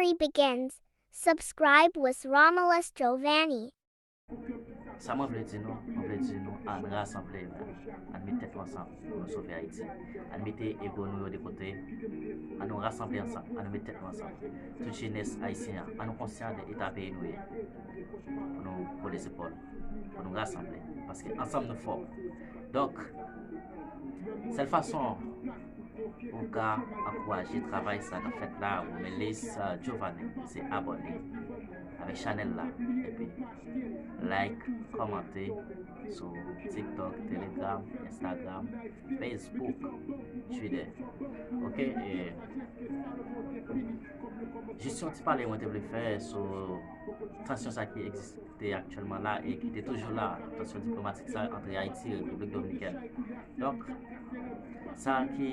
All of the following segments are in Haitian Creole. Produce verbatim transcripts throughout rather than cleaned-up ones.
Journey begins. Subscribe with Romulus Giovanni. Sa mwen vle di nou, mwen vle di nou ann rasanble, ann met tèt nou ansanm pou nou sove Ayiti. Ann mete ego nou yo de kote, ann nou rasanble ansanm, ann nou met tèt nou ansanm. Tout jenès ayisyen an, ann nou konsyan de eta peyi nou ye. Pou nou kole zepòl, pou nou rasanble, paske ansanm nou fò. Donk, sèl fason ou ka ankouraje travay sa k ap fèt la, Romelis Giovanni, se abòne avèk chanèl la, epi like, kòmante sou TikTok, Telegram, Instagram, Facebook, Twitter. Ok, e jis yon ti pale mwen te vle fè sou tansyon sa ki egziste aktyèlman la e ki te toujou la, tansyon diplomatik sa ant Ayiti e Repiblik Dominikèn. Donk, sa ki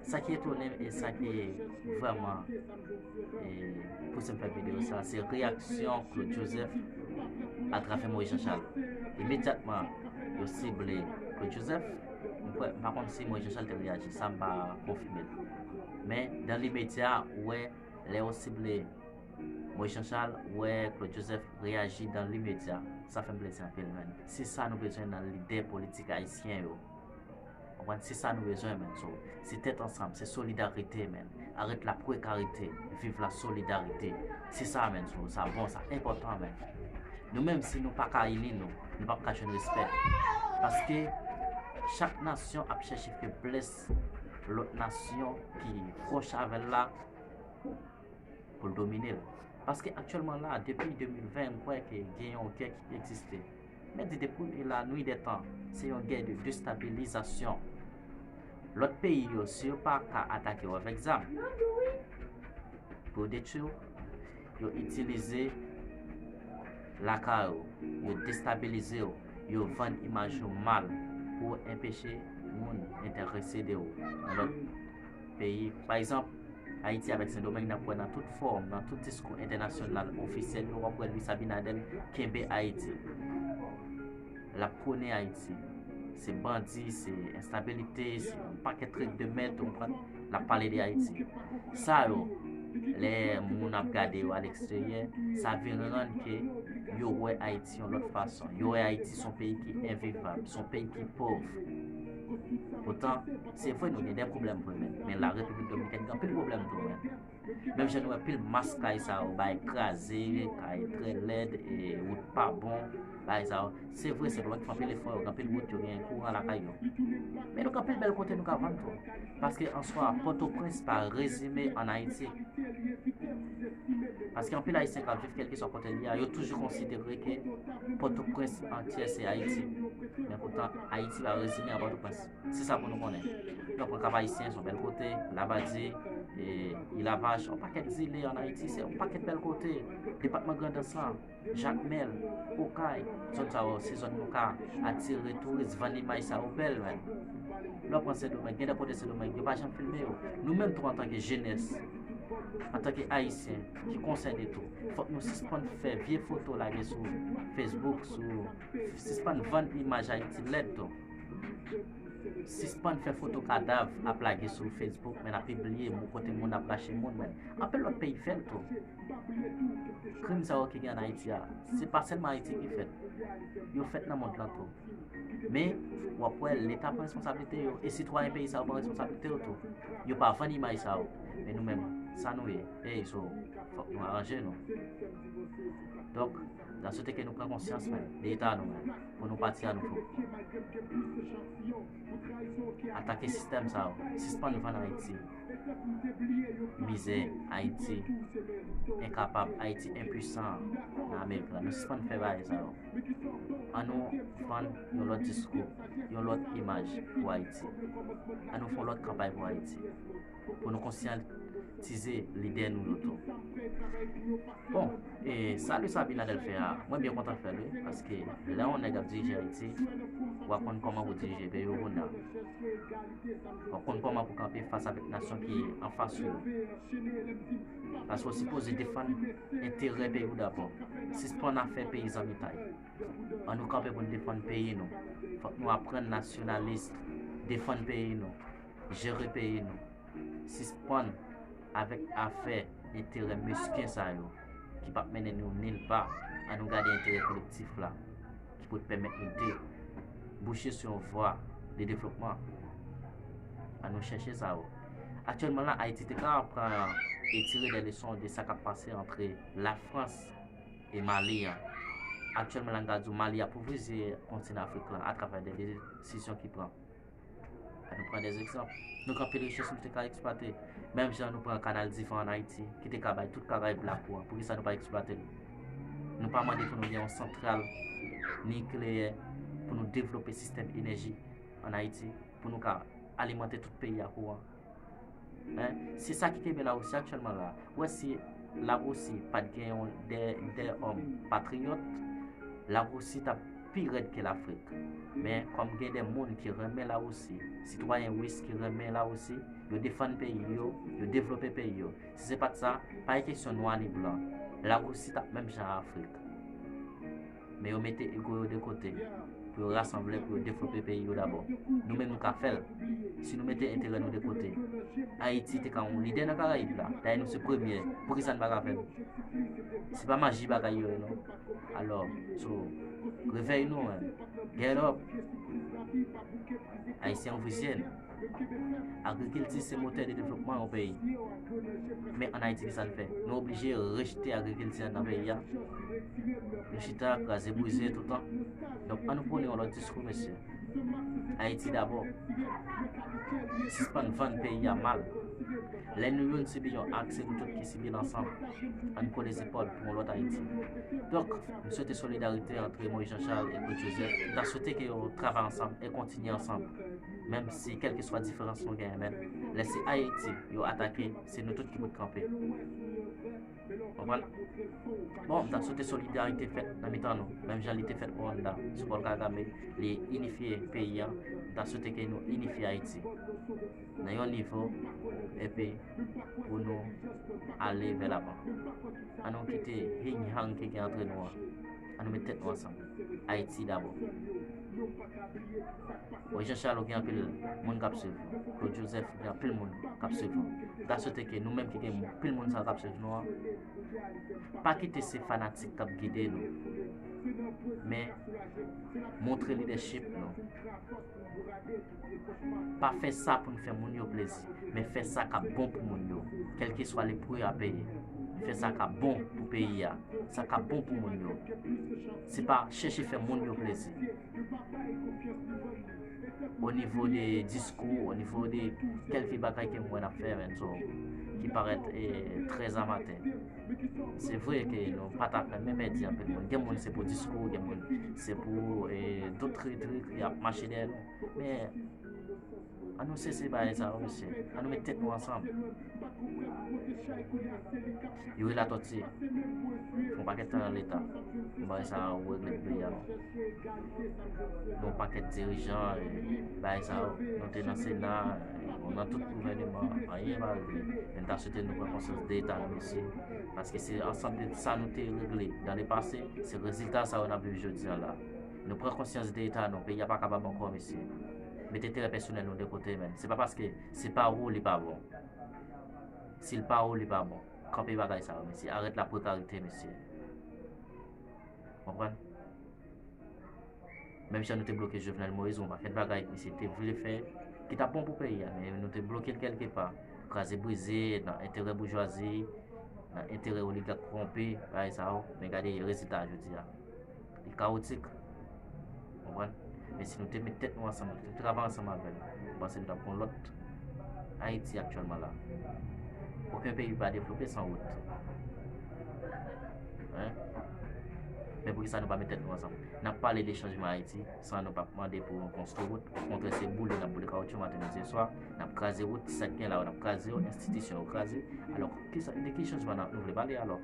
sa ki etone m e sa ki vrèman e, pouse m fè videyo sa, se reyaksyon Claude Joseph atravè Moïse Jean Charles. Imedyatman, yo sible Claude Joseph, m kwè, m pa konn si Moïse Jean Charles te reyaji, sa m pa konfime l. Men, dan limedya, ou wè, lè yo sible Moïse Jean Charles, ou wè Claude Joseph reyaji dan limedya. Sa fè m plezi anpil, menn. Se sa nou bezwen nan lidè politik ayisyen yo. Konprann? Se sa nou bezwen, menn. So, se tèt ansanm, se solidarite, menn. Arèt laprekarite, viv la solidarite. Se sa, menn. So, sa bon, sa enpòtan, menn. Nou menm, si nou pa ka ini nou, nou p ap ka jwenn respè. Paske chak nasyon ap chèche feblès lòt nasyon ki pwòch avè l la pou l domine l. Paske aktyèlman la, depi de mil ven, m kwè ke gen yon gè ki egziste. Men di depi la, nuit des temps, se yon gè de destabilizasyon. Lòt peyi yo, si yo pa ka atake w avèk zam, pou yo detwi w, yo itilize lakay ou, yo destabilize w, yo vann imaj ou mal pou enpeche moun enterese de ou nan lòt peyi. Pa egzanp, Ayiti avèk Sendomeng, n ap wè nan tout fòm, nan tout diskou entènasyonal ofisyèl yo, w ap wè Luis Abinader kenbe Ayiti. L ap pwone Ayiti. Se bandi, se enstabilite, se yon pakèt trik de mèd, ou konprann? L ap pale de Ayiti. Sa yo, lè moun ap gade yo aleksteryè, sa vin rann ke yo wè Ayiti yon lòt fason. Yo wè Ayiti se yon peyi ki envivab, se yon peyi ki pòv. Poutan, se vre nou gen de pwoblèm vre, men, men la Repiblik Dominikèn gen anpil pwoblèm tou, men. Menm jan nou wè pil mas kay sa yo bay kraze, kay trè lèd, e wout pa bon, bagay sa yo. Se vre, Sendomeng fè anpil efò, yo gen anpil wout, yo gen kouran lakay yo. Men nou gen anpil bèl kote nou ka vann tou. Paske an swa, Pòtoprens pa rezime ann Ayiti. Paske anpil Ayisyen k ap viv kèlkeswa kote l ye a, yo toujou konsidere ke Pòtoprens antye se Ayiti. Men poutan, Ayiti pa rezime an Pòtoprens. Se sa pou nou konnen. Nou pran Kap Ayisyen, se yon bèl kote, Labadi, e, Ilavach, yon pakèt zile ann Ayiti, se yon pakèt bèl kote. Depatman Grandans lan, Jakmèl, Okay, zòn sa yo, se zòn nou ka atire touris, vann imaj sa yo bèl, menn. Lè w pran Sendomeng, gen de kote Sendomeng, yo pa janm filme yo. Nou menm tou, antanke jenès, antanke Ayisyen ki konsène tou, fòk nou sispann fè vye foto lage sou Facebook, sou, sispann vann imaj Ayiti lèd tou. Sispann fè foto kadav ap lage sou Facebook, men ap pibliye moun kote moun ap rache moun, men anpil lòt peyi fè l tou. Krim sa yo ki gen ann Ayiti a, se pa sèlman Ayiti ki fèt. Yo fèt nan mond lan tou. Men, w ap wè Leta pran responsablite yo, e sitwayen peyi sa yo pran responsablite yo tou. Yo pa vann imaj sa yo. Men nou menm, sa nou ye. Ey, so, fòk nou aranje nou. Donk, n ap swete ke nou pran konsyans, men, de eta nou, men, pou nou pati a nouvo. Atake sistèm sa yo. Sispann vann Ayiti. Mizè, Ayiti enkapab, Ayiti enpuisan nan Amerik la. Nou sispann fè bagay sa yo. An nou vann yon lòt diskou, yon lòt imaj pou Ayiti. An nou fè yon lòt kanpay pou Ayiti. Pou nou konsyantize lidè nou yo tou. Bon, e sa Luis Abinader fè a, mwen byen kontan fè l, wi, paske lè yon nèg ap dirije Ayiti, w ap konn kòman pou dirije peyi w kounye a. W ap konn kòman pou kanpe fas avèk nasyon ki anfas ou yo. Paske w sipoze defann enterè peyi w dabò. Sispann afè peyi zanmitay. An nou kanpe pou n defann peyi nou. Fòk nou aprann nasyonalis, defann peyi nou, jere peyi nou. Sispann Avèk afè enterè mesken sa yo ki p ap mennen nou nil pa, ann nou gade enterè kolektif la ki pou pèmèt nou debouche sou yon vwa de devlopman. Ann nou chèche sa yo. Aktyèlman la, Ayiti te ka pran e tire de leson de sa k ap pase antre Lafrans e Mali an. Aktyèlman la, n ka di w Mali apovrize kontinan Afrik lan atravè de desizyon ki pran. Ann nou pran de egzanp. Nou gen anpil richès nou te ka eksplwate. Menm jan nou pran Kanal Divan ann Ayiti, ki te ka bay tout Karayib la kouran. Poukisa nou pa eksplwate l? Nou pa mande pou nou gen yon santral nikleyè pou nou devlope sistèm enèji ann Ayiti, pou nou ka alimante tout peyi a kouran. Hein? Se sa ki kenbe Larisi aktyèlman la. Ou wè, si Larisi pa t gen yon de, de òm patriyòt, Larisi t ap pi rèd ke Lafrik. Men kòm gen de moun ki renmen Larisi, sitwayen ris ki renmen Larisi, yo defann peyi yo, yo devlope peyi yo. Si se pa t sa, pa gen kesyon nwa ni blan. Larisi t ap menm jan a Afrik. Men yo mete ego yo de kote pou yo rasanble, pou yo devlope peyi yo dabò. Nou menm nou ka fè l. Si nou mete enterè nou de kote, Ayiti te ka yon lidè nan Karayib la. Dayè nou se premye. Poukisa n pa ka fè l? Se pa maji bagay yo ye non. Alò, so, revèy nou, man. Get up. Ayisyen, ann vizye n. Agrikilti se motè de devlopman yon peyi. Men ann Ayiti, kisa n fè? Nou oblije rejte agrikilti a nan peyi a. Nou chita, kraze, brize toutan. Donk, ann nou pwone yon lòt diskou, mesye. Ayiti dabò. Sispann vann peyi a mal. Lè nou youn sibi yon ak, se nou tout ki sibi l ansanm. Ann kole zepòl pou yon lòt Ayiti. Donk, m swete solidarite ant Moïse Jean Charles e Claude Joseph. M ta swete ke yo travay ansanm e kontinye ansanm. Menm si kèlkeswa diferans nou genyen, men lè se Ayiti yo atake, se nou tout ki pou kanpe. Konprann? Bon, m ta swete solidarite fèt nan mitan nou, menm jan li te fèt Rwanda, sou Paul Kagame, li inifye peyi a. M ta swete ke nou inifye Ayiti nan yon nivo, epi pou nou ale vè lavan. Ann nou kite hing hang ki gen antre nou an. Ann nou met tèt nou ansanm. Ayiti dabò. Bon, Jean Charles, ou gen anpil moun k ap swiv ou. Claude Joseph, ou gen anpil moun k ap swiv ou. M ta swete ke nou menm ki gen anpil moun sa k ap swiv nou an, pa kite se fanatik k ap gide nou. Men, montre lidèchip nou. Pa fè sa pou n fè moun yo plezi, men fè sa k ap bon pou moun yo, kèlkeswa le pri a peye. Fè sa k ap bon pou peyi a, sa k ap bon pou moun yo. Se pa chèche fè moun yo plezi. O nivo de diskou, o nivo de kèlke bagay ke m wè n ap fè, men, so, ki parèt, eh, trè amatè. Se vre ke nou pa ta renmen pèdi anpil moun. Gen moun se pou diskou, gen moun se pou, eh, dot retrik y ap mache dèyè nou. Men, ann nou sese bagay sa yo, mesye. Ann nou met tèt nou ansanm. Youri Latortue fè yon pakèt tan nan Leta. Yon bagay sa yo regle pou peyi a non. Yon pakèt dirijan, eh, bagay sa yo. Nou te nan Sena, eh, nou nan tout gouvèneman, anyen pa regle. Men m ta swete nou pran konsyans de eta nou, mesye. Paske se ansanm de sa nou te regle dans le passé, se rezilta sa yo n ap viv jodi a la. Nou pran konsyans de eta nou, peyi a pa kapab ankò, mesye. Mete enterè pèsonèl nou de kote, men. Se pa paske se pa ou li pa bon. Si l pa ou li pa bon. Kanpe bagay sa yo, mesye. Arèt la prekarite, mesye. Konprann? Menm jan nou te bloke Jovenel Moïse, yon pakèt bagay misye te vle fè, ki t ap bon pou peyi a, men nou te bloke l kèlkepa. Kraze brize, nan enterè boujwazi, nan enterè oligak kowonpi, bagay sa yo. Men gade rezilta a jodi a. Li kawotik. Konprann? Men si nou te met tèt nou ansanm, nou te travay ansanm avè l, m panse nou t ap gen yon lòt Ayiti aktyèlman la. Okenn peyi pa devlope san wout. Hein? Men poukisa nou pa met tèt nou ansanm? N ap pale de chanjman Ayiti san nou pa mande pou nou konstwi wout. Okontrè, se boule n ap boule kawotchou maten, midi e swa. N ap kraze wout, sa k gen la yo, n ap kraze yo, enstitisyon yo kraze. Alò, kisa, de ki chanjman n ap, nou vle pale alò?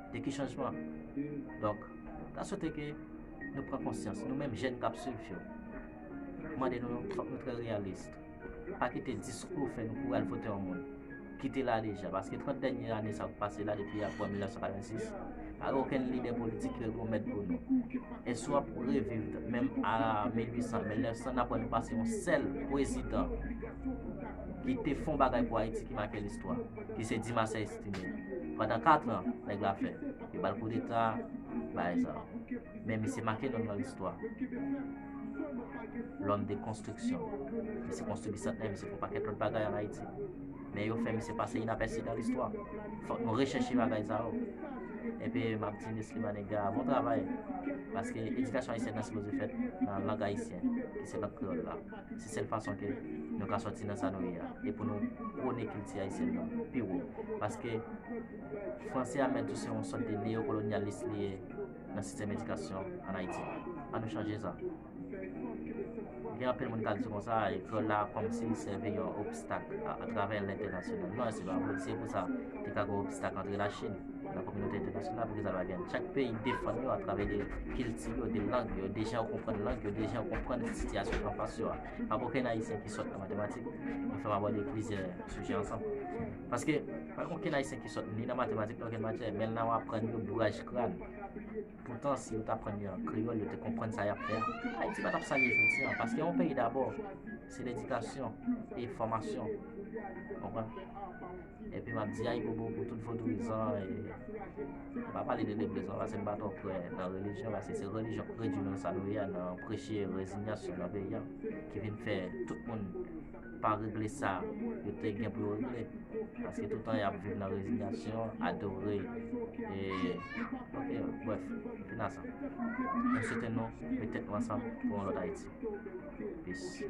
De ki chanjman? Donk, ta swete ke nou pran konsyans, nou menm jèn k ap swiv yo. Mande nou, fòk nou trè reyalis. Pa kite diskou fè nou kouri al vote yon moun. Kite la deja, paske trant dènye ane sa k pase la, depi apre mil nèf san katrevensis, Pa gen okenn lidè politik ki rekonèt pou nou. E si w ap reviv menm a mil uit san, mil nèf san, n ap wè nou pase yon sèl prezidan ki te fè yon bagay pou Ayiti ki make listwa, ki se Dumarsais Estimé. Pandan kat an, nèg la fè. Yo ba l koudeta, bagay sa yo. Men misye make non nan listwa. L'homme de construction. Misye konstwi Bisantnè, misye fè yon pakèt lòt bagay ann Ayiti. Men yo fè misye pase inapèsi nan listwa. Fòk nou rechèche bagay sa yo. Epi m ap di Nesly Manigat, bon travay. Paske edikasyon ayisyèn nan sipoze fèt nan lang ayisyen, ki se lang kreyòl la. Se sèl fason ke nou ka sòti nan sa nou ye a. E pou nou pwone kilti ayisyèn nan pi wo. Paske franse a mèt di w se yon sòt de neyokolonyalis li ye nan sistèm edikasyon ann Ayiti. Ann nou chanje sa. Gen anpil moun k ap di konsa, e kreyòl la kòmsi li sèvi yon obstak a, atravè lentènasyonal. Non, se pa vre. Se pou sa te ka gen obstak antre Lachin nan kominote entènasyonal, poukisa l pa gen? Chak peyi defann yo atravè de kilti yo, de lang yo, de jan yo konprann lang yo, de jan yo konprann sitiyasyon ki anfas yo a. Pa gen okenn Ayisyen ki sòt nan matematik. Mwen fè m abòde plizyè sijè ansanm. Paske pa gen okenn Ayisyen ki sòt ni nan matematik, nan okenn matyè, men nan w aprann yo bouraj kràn. Poutan, si yo t aprann yo an kreyòl, yo te konprann sa y ap fè a, Ayiti pa t ap sa l ye jodi a. Paske yon peyi dabò, se ledikasyon e fòmasyon. Konprann? Epi m ap di ayibobo pou tout vodouyizan. E, m pa pale de legliz non, paske m pa twò kwè nan relijyon, paske se relijyon k redui nou nan sa nou ye a, nan preche rezinyasyon nan peyi a, ki vin fè tout moun pa regle sa yo te gen pou yo regle. Paske toutan y ap viv nan rezinyasyon, adore, e, ok, brèf, m fin a sa. M swete nou met tèt nou ansanm pou yon lòt Ayiti. Peace.